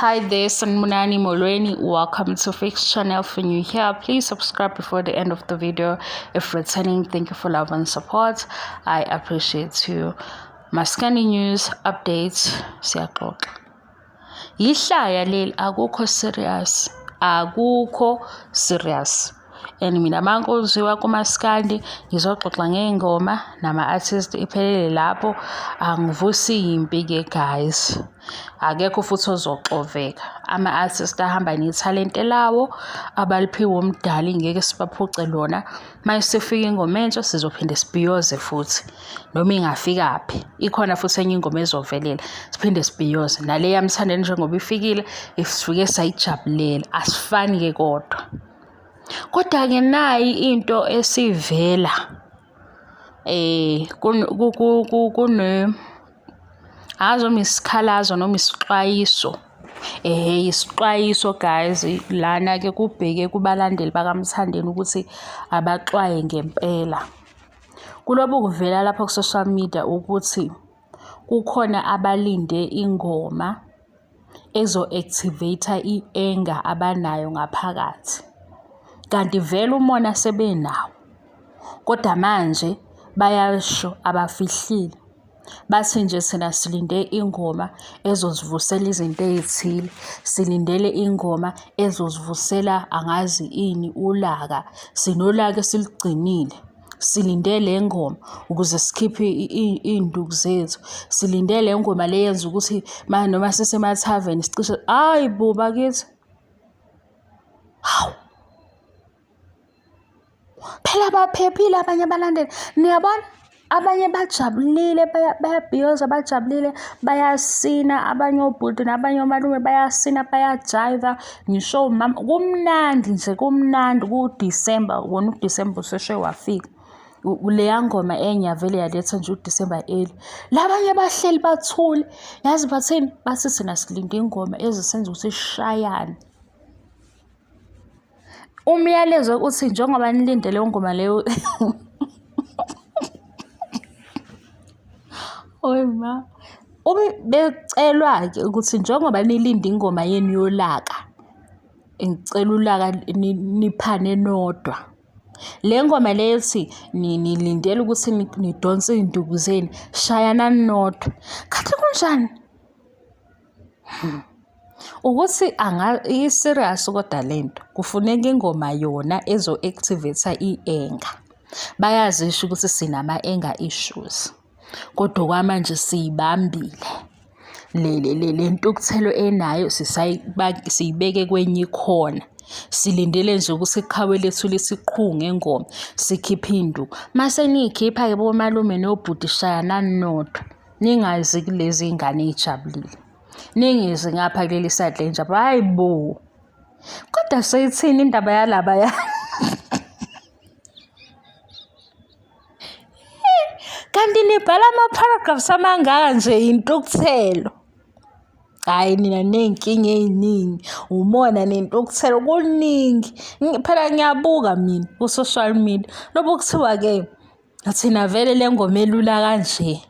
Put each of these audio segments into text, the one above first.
Hi there, Sanibonani Molweni. Welcome to Fix Channel. For new here, please subscribe before the end of the video. If returning, thank you for love and support. I appreciate you. Maskandi news updates siyaxoxa. Yihlaya leli, akukho serious. Akukho serious. And mina mankuziwa kumaskandi ngizoxoxa ngey'ngoma nama-artist, iphelele lapho, angivusi yimpi-ke guys. Akekho futhi ozoxoveka. Ama-artist ahamba nethalente lawo abaliphiwe umdali, ngeke sibaphuce lona. Uma isifika ingoma entsha sizophinde sibhiyoze futhi, noma ingafikaphi ikhona futhi enye ingoma ezovelela siphinde sibhiyoze. Nale yaMthandeni njengoba ifikile sifike sayijabulela, asifani-ke kodwa. Kodwa-ke nayi into esivela kune angazi noma isikhalazo noma isixwayiso. Ehhe, isixwayiso guys, lana-ke kubheke kubalandeli bakaMthandeni ukuthi abaxwaye ngempela. Kulobu kuvela lapha ku-social media ukuthi kukhona abalinde ingoma ezo-activate-a i-anger abanayo ngaphakathi. Kanti vele umona sebenawo, kodwa manje bayasho abafihlile. Bathi nje thina silinde ingoma ezosivusela izinto ey'thile, silindele ingoma ezosivusela angazi ini ulaka, sinolaka esilugcinile. Silinde le ngoma ukuze sikhiphe iy'nduku zethu, silinde le ngoma le yenza ukuthi noma sisemathaveni sicishe, hhayi bo bakithi. Hawu! Phela abaphephile abanye abalandeli, niyabona abanye bajabulile bayabhiyoza bajabulile bayasina, abanye obhuti nabanye omalume bayasina bayajayiva, ngisho omama kumnandi nje kumnandi kuDisemba, wona uDisemba usheshe wafika. Leya ngoma enye yavele yaletha nje uDisemba early. Labanye bahleli bathule, yazi bathini? Bathi thina silinde ingoma ezosenza ukuthi sishayane. Umyalezo uthi njengoba nilinde leyo ngoma leyo Oy ma. Becelwa-ke ukuthi njengoba nilinde ingoma yenu yolaka, ngicela ulaka niphane nodwa. Le ngoma le ethi nilindele ukuthi nidonse iy'nduku zenu, shayanani nodwa. Khathi kunjani? Ukuthi i-serious kodwa lento, kufuneka ingoma yona ezo-activate-a i-anger. Bayazisho ukuthi sinama-anger issues, kodwa okwamanje siyibambile. Le ntukuthelo enayo siyibeke kwenye ikhona. Silindele nje ukuthi iqhawe lethu lithi qhu ngengoma, sikhiphe iy'nduku. Mase niyikhipha-ke bomalume nobhuti shayanani nodwa. Ningazi kulezi iy'ngane ey'jabulile. Ningezi ngapha kuleli side lenjabulo, hhayi bo. Kodwa seyithini indaba yalabaya? Kanti nibhala ama-paragraphs amangaka nje intukuthelo. Hhayi nina ney'nkinga ey'ningi, umona nentukuthelo kuningi. Phela ngiyabuka mina ku-social media, lobu kuthiwa-ke thina vele le ngoma elula kanje.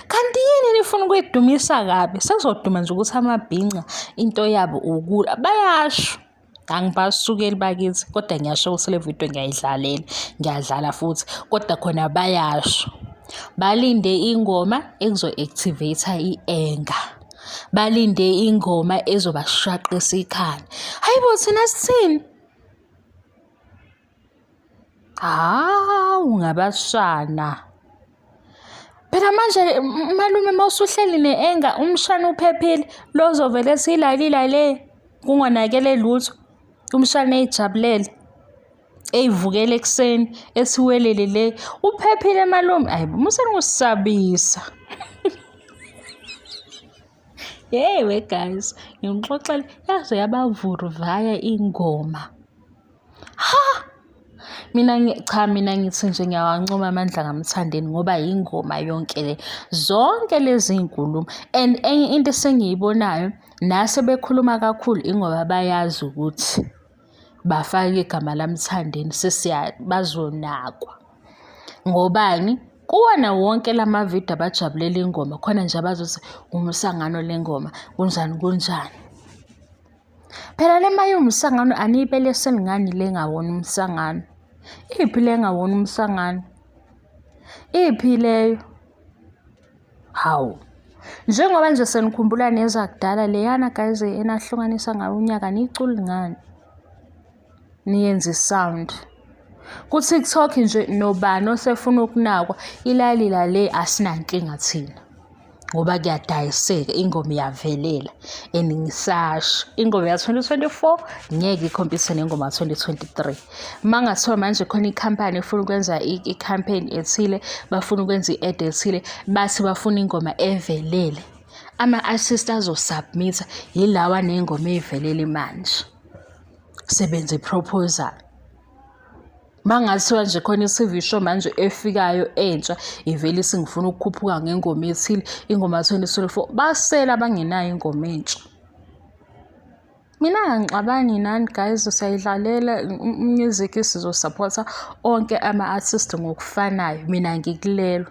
Kanti yini nifuna ukuyidumisa kabi? Sekuzoduma nje ukuthi amabhinca into yabo ukulwa. Bayasho. Angibasukeli bakithi kodwa ngiyasho ukuthi le video ngiyayidlalela, ngiyadlala futhi kodwa khona bayasho. Balinde ingoma ekuzo-activate i-anger. Balinde ingoma ezobashaqisa ikhanda. Hayi bo thina sithini? Hawu ngabashana. Phela manje malume uma usuhleli ne-anger umshana uphephile lo ozovele esilalila le kungonakele lutho. Umshana ey'jabulele, ey'vukela ekuseni, ethi welele le. Uphephile malume, hhayi bo musani ukusisabisa. Yeyi we guys, nginixoxele yaze yabavuruvaya ingoma. Ha! Mina cha mina ngithi nje ngiyawancoma amandla kaMthandeni ngoba yingoma yonke le. Zonke lezi iy'nkulumo and enye into esengiyibonayo nase bekhuluma kakhulu ingoba bayazi ukuthi bafake igama laMthandeni bazonakwa. Ngobani? Kuwona wonke la mavidiyo abajabulela ingoma khona nje abazothi umsangano le ngoma kunjani kunjani. Phela le mayiwumsangano aniyibeleseli ngani le ngawona umsangano? Iphi le ngawona umsangano? Iphi leyo? Hawu. Njengoba nje senikhumbula nezakudala leyana guys enahlukanisa ngayo unyaka niyiculi ngani? Niyenza i-sound. Ku-TikTok nje nobani osefuna ukunakwa ilalila le asinankinga thina. Ngoba kuyadayiseka ingoma iyavelela and ngisasho ingoma ya-2024 ngeke ikhompithe nengoma ya-2023. Uma ngathiwa manje khona ikhampani efuna ukwenza i-campaign ethile, bafuna ukwenza i-ad ethile, bathi bafuna ingoma evelele. Ama-artist azosubmitha yilawa ney'ngoma ey'velele manje. Sebenza i-proposal. Mangathiwa nje khona i-T_V show manje efikayo entsha ivele ithi ngifuna ukukhuphuka ngengoma ethile, ingoma ya-2024, basele abangenayo ingoma entsha. Mina angixabani nani guys, siyayidlalela music sizosaphotha onke ama-artist ngokufanayo, mina ngikulelo.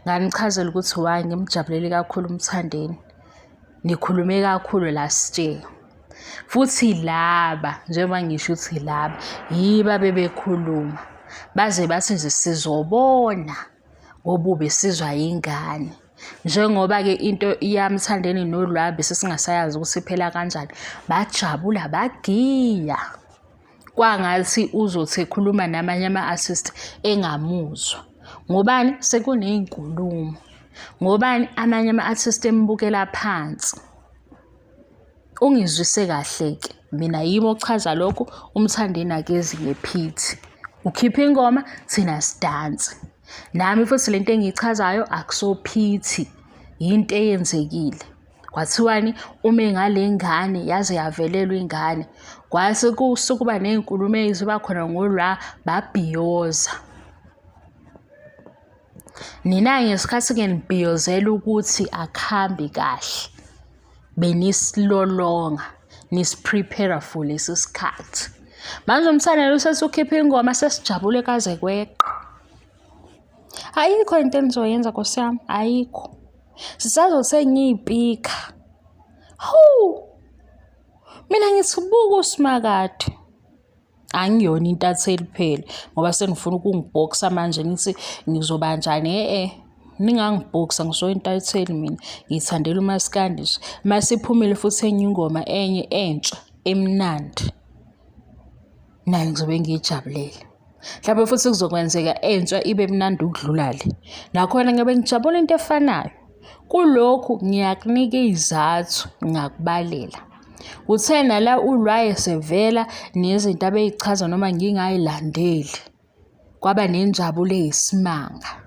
Nganichazela ukuthi why ngimjabulele kakhulu uMthandeni. Nikhulume kakhulu last year. Futhi laba njengoba ngisho ukuthi laba yibo abebekhuluma baze bathi nje sizobona ngoba ubesizwa yingane. Njengoba-ke into yaMthandeni noLwabi sesingasayazi ukuthi iphela kanjani, bajabula bagiya. Kwangathi uzothi ekhuluma namanye ama-artist engamuzwa. Ngobani? Sekuney'nkulumo. Ngobani? Amanye ama-artist embukela phansi. Ungizwise kahle-ke mina yimi ochaza lokhu uMthandeni akezi ngephithi. Ukhipha ingoma thina sidanse. Nami futhi lento engiyichazayo akusophithi yinto eyenzekile. Kwathiwani ume ngale ngane yaze yavelelwa ingane. Kwase kusukuba ney'nkulumo eziba khona ngolwa babhiyoza. Nina-ke ngesikhathi-ke nibhiyozela ukuthi akuhambi kahle benisilolonga nisi-prepare for lesi sikhathi. Manje umthandeni usethi ukhipha ingoma sesijabule kaze kweqa. Ayikho into enizoyenza nkosi yami, ayikho. Sisazothenga iy'pikha. Hawu! Mina ngithi buka uSimakade. Angiyona intatheli phela ngoba senifuna ukungibhoksa manje nithi ngizoba njani e-e ningangibhoksa ngisuke intatheli mina ngiyithandela umaskandi nje. Masiphumile futhi enye ingoma enye entsha emnandi nayo ngizobe ngiyijabulele. Mhlawumbe futhi kuzokwenzeka entsha ibe mnandi ukudlula le. Nakhona ngiyobe ngijabula into efanayo. Kulokhu ngiyakunika iy'zathu ngakubalela. Kuthe nala uLwa esevela nezinto abeyichaza noma ngingayilandeli, kwaba nenjabulo eyisimanga.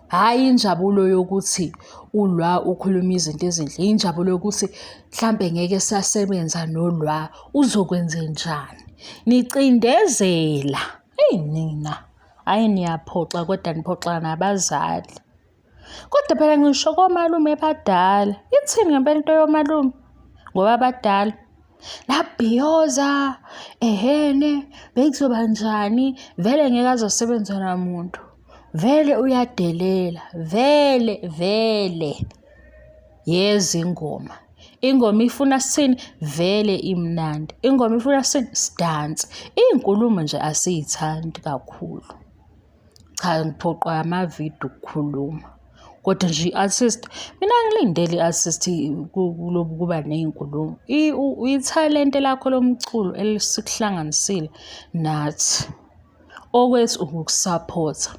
Hhayi injabulo yokuthi uLwa ukhuluma izinto ezinhle, injabulo yokuthi mhlampe ngeke sasebenza noLwa uzokwenzenjani. Nicindezela, eyi nina, hhayi niyaphoxa kodwa niphoxa nabazali. Kodwa phela ngisho komalume badala. Ithini ngempela into yomalume? Ngoba badala. Labhiyoza, ehene, bekuzoba njani? Vele ngeke azosebenza namuntu. Vele uyadelela, vele, vele. Yeza ingoma. Ingoma ifuna sithini? Vele imnandi. Ingoma ifuna sithini? Sidanse. Iy'nkulumo nje asiy'thandi kakhulu. Cha ngiphoqwa amavidiyo ukukhuluma. Kodwa nje i-artist, mina angilindele i-artist kulobu kuba ney'nkulumo. Ithalente lakho lomculo elisikuhlanganisile nathi. Okwethu ukukusaphotha.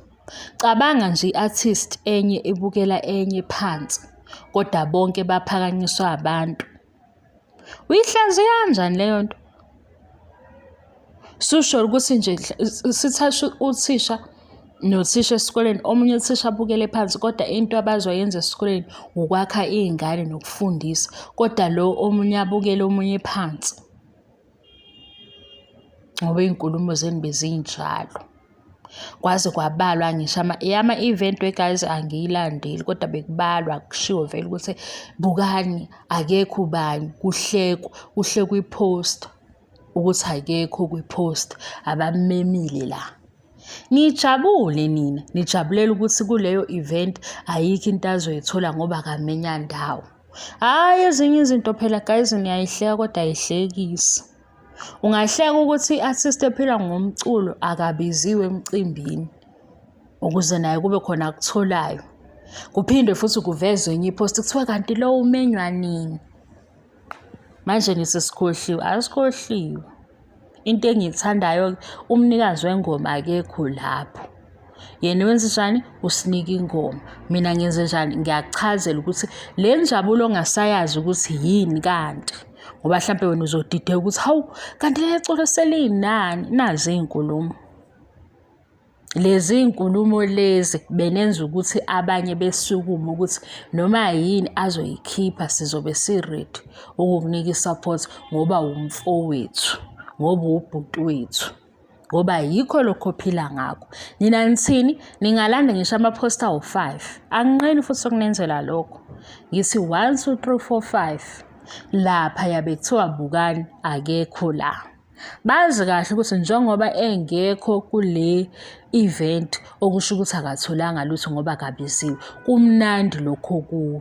Cabanga nje i-artist enye ibukela enye phansi, kodwa bonke baphakanyiswa abantu. Uyihlaziya kanjani leyo nto? Susho ukuthi nje sithathe uthisha nothisha esikoleni, omunye uthisha abukele phansi kodwa into abazoyenza esikoleni ukwakha iy'ngane nokufundisa, kodwa lo omunye abukele omunye phansi. Ngoba iy'nkulumo zenu bezinjalo. Kwaze kwabalwa ngisho eyama-event we guys angiyilandeli kodwa bekubalwa kushiwo vele ukuthi bukani akekho ubani kuhlekwa, kuhlekwa i-poster ukuthi akekho kwi-poster abamemile la. Nijabule nina, nijabulela ukuthi kuleyo event ayikho into azoyithola ngoba akamenya ndawo. Hhayi ezinye izinto phela guys niyayihleka kodwa ayihlekisi. Ungahleka ukuthi i-artist ephila ngomculo akabiziwe emcimbini ukuze naye kube khona akutholayo. Kuphinde futhi kuvezwe enye i-post kuthiwa kanti lo umenywa nini? Manje nithi sikhohliwe, asikhohliwe. Into engiyithandayo-ke umnikazi wengoma akekho lapho. Yena wenze njani? Usinika ingoma. Mina ngenze njani? Ngiyakuchazela ukuthi le njabulo ongasayazi ukuthi yini kanti. Ngoba hlampe wena uzodideka ukuthi hawu kanti leli culo seliyinani? Nazi iy'nkulumo. Lezi nkulumo lezi benenza ukuthi abanye besukume ukuthi noma yini azoyikhipha sizobe si-ready ukukunika i-support ngoba wumfowethu, ngoba uwubhuti wethu, ngoba yikho lokhu ophila ngakho. Nina nithini? Ningalanda ngisho ama-post awu-five, anginqeni futhi ukunenzela lokho. Ngithi one, two, three, four, five, laphaya bekuthiwa bukani akekho la. Bazi kahle ukuthi njengoba engekho kule event okusho ukuthi akatholanga lutho ngoba akabiziwe. Kumnandi lokho kuwe.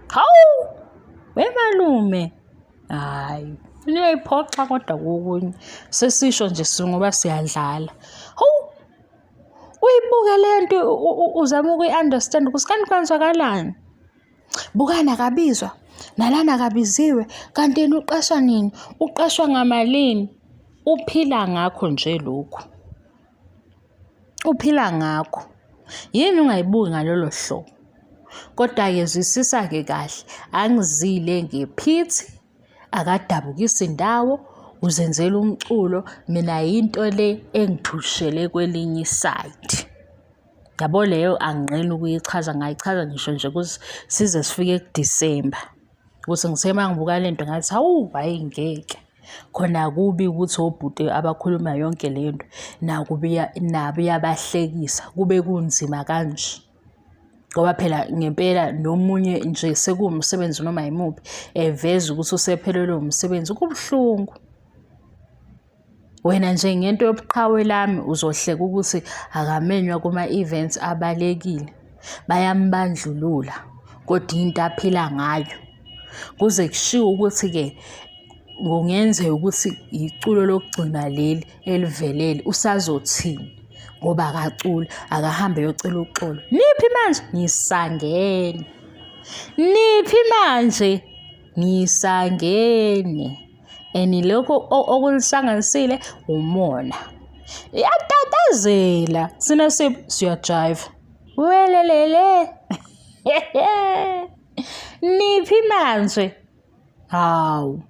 Hawu! Wemalume. Hhayi, niyayiphoxa kodwa kokunye. Sesisho nje ngoba siyadlala. Hawu! Uyibuke le nto uzama ukuyi-understand ukuthi kanti kwenzakalani. Bukani akabizwa, nalana akabiziwe, kanti yena uqashwa nini? Uqashwa ngamalini? Uphila ngakho nje lokhu. Uphila ngakho. Yini ungayibuki ngalolo hlobo? Kodwa-ke zwisisa-ke kahle, angizile ngephithi, akadabukisi ndawo, uzenzela umculo, mina yinto le engithushele kwelinye isayidi. Yabo leyo anginqeni ukuyichaza ngayichaza ngisho nje kuze size sifike kuDisemba. Ukuthi ngithe uma ngibuka le nto ngathi hawu hhayi ngeke. Khona kubi ukuthi obhuti abakhuluma yonke le nto nabo iyabahlekisa kube kunzima kanje. Ngoba phela ngempela nomunye nje sekuwumsebenzi noma yimuphi eveza ukuthi usephelelwe umsebenzi kubuhlungu. Wena nje ngento yobuqhawe lami uzohleka ukuthi akamenywa kuma-events abalekile. Bayambandlulula kodwa into aphila ngayo. Kuze kushiwo ukuthi-ke kungenzeka ukuthi iculo lokugcina leli elivelele usazothini ngoba akaculi akahambe eyocela uxolo. Niphi manje? Ngisangene. Niphi manje? Ngisangene. And lokhu okulisanganisile umona. Iyatatazela. Sina siyajiva. Welelele. Niphi manje? Hawu.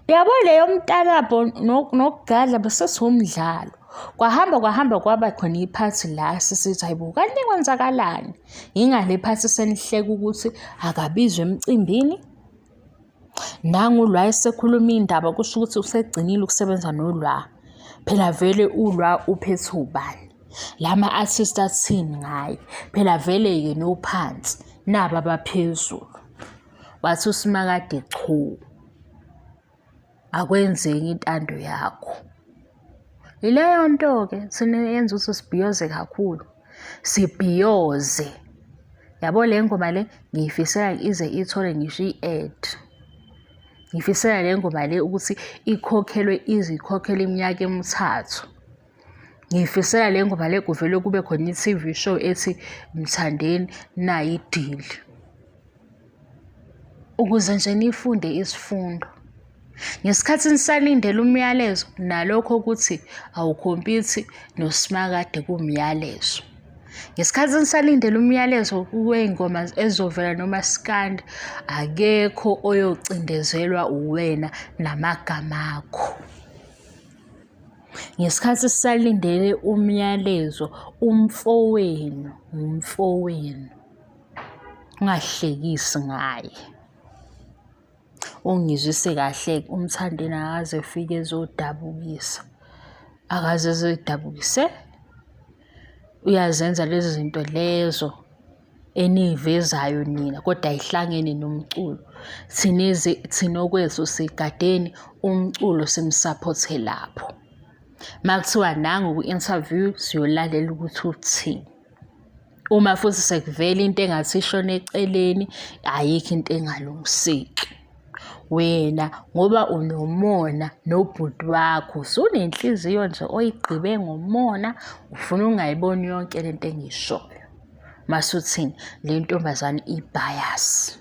Uyabo leyo mtalabho nokugadla besesiwumdlalo. Kwahamba kwahamba kwaba khona iphathi la sisithi hayibo kanti kwenzakalani? Yingale phathi senihleka ukuthi akabizwe emcimbini. Nangu uLwa esekhuluma indaba kusho ukuthi usegcinile ukusebenza noLwa. Phela vele uLwa uphethe ubani? Lama artist athini ngaye? Phela vele yena uphansi naba abaphezulu. Wathi uSimakade chu. Akwenzeki intando yakho. Yileyo nto-ke thina eyenza ukuthi sibhiyoze kakhulu. Sibhiyoze. Yabo le ngoma le ngiyifisela ize ithole ngisho i-ad. Ngifisela le ngoma le ukuthi ikhokhelwe ize ikhokhelwe iminyaka emithathu. Ngiyifisela le ngoma le kuvele kube khona i-T_V show ethi Mthandeni nayi idili. Ukuze nje nifunde isifundo. Ngesikhathi nisalindele umyalezo nalokho ukuthi awukhompyuthi noSimakade kuwumyalezo. Ngesikhathi nisalindele umyalezo wey'ngoma ezizovela nomaskandi, akekho oyocindezelwa uwena namagama akho. Ngesikhathi sisalindele umyalezo, umfowenu ngumfowenu. Ungahlekisi ngaye. Ungizwise kahle-ke uMthandeni akaze efike ezodabukisa. Akaze ezodabukise. Uyazenza lezi zinto lezo eniyivezayo nina kodwa ayihlangene nomculo. Thina thina okwethu sigadeni umculo simsaphothe lapho. Uma kuthiwa nangu kwi-interview siyolalela ukuthi uthini. Uma futhi sekuvela into engathi ishone eceleni, ayikho into engalungiseki. Wena ngoba unomona nobhuti wakho, usunenhliziyo nje oyigqibe ngomona, ufuna ungayiboni yonke lento engiyishoyo. Masuthini le ntombazane i-bias.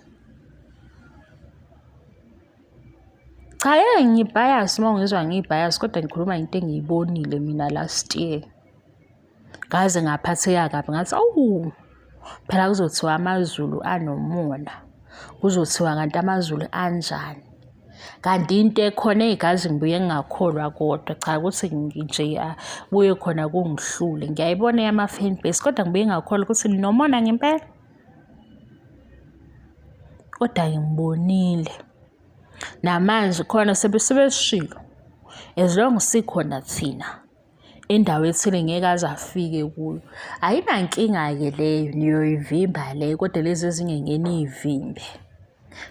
Cha ngeke ngi-bias uma ungizwa ngiyi-bias kodwa ngikhuluma into engiyibonile mina last year. Ngaze ngaphatheka kabi ngathi awu phela kuzothiwa amaZulu anomona, kuzothiwa kanti amaZulu anjani. Kanti into ekhona eyi gazi ngibuye ngingakholwa kodwa cha ukuthi nje buye khona kungihlule. Ngiyayibona eyama-fan base kodwa ngibuye ngingakholwa ukuthi ninomona ngempela. Kodwa ngibonile. Namanje khona sebeshilo as long sikhona thina indawo ethile ngeke aze afike kuyo. Ayinankinga-ke leyo niyoyivimba leyo kodwa lezi ezinye ngeke niy'vimbe.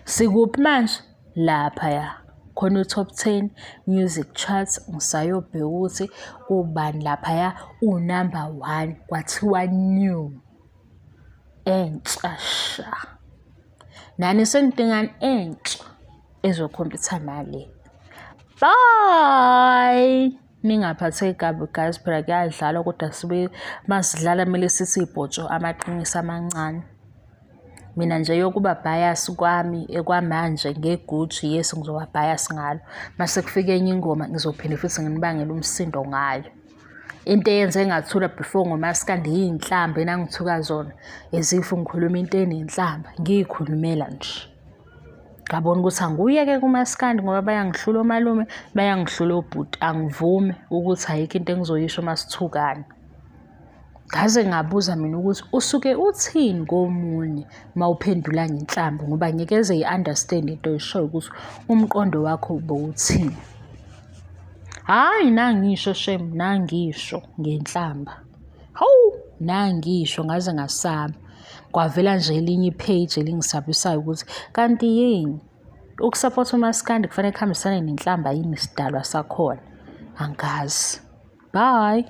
Sikuphi manje? Laphaya khona u-top 10 music charts ngisayobheka ukuthi ubani laphaya uwunamba one kwathiwa new entsha sha. Nani senidingani entsha ezokhompyutha nale. Bye! Ningaphatheki kabi guys, phela kuyadlalwa kodwa sibe masidlala kumele sithi ibhotsho amaqiniso amancane. Mina nje yokuba bias kwami ekwamanje nge-Gucci, yes ngizoba bias ngalo. Mase kufika enye ingoma ngizophinde futhi nginibangele umsindo ngayo. Into eyenze ngathula before ngomaskandi iy'nhlamba enangithuka zona as if ngikhuluma into enenhlamba, ngiy'khulumela nje. Ngabona ukuthi angiyeke kumaskandi ngoba bayangihlula omalume, bayangihlula obhuti. Angivumi ukuthi ayikho into engizoyisho uma sithukana. Ngaze ngabuza mina ukuthi usuke uthini komunye uma uphendula ngenhlamba ngoba ngeke eze yi-understand into oyishoyo ukuthi umqondo wakho bowuthini. Hhayi nangisho shame, nangisho ngenhlamba. Hawu, nangisho ngaze ngasaba. Kwavela nje elinye i-page elingisabisayo ukuthi kanti yini ukusapotha umaskandi kufanele kuhambisane nenhlamba yini sidalwa sakhona. Angazi. Bye.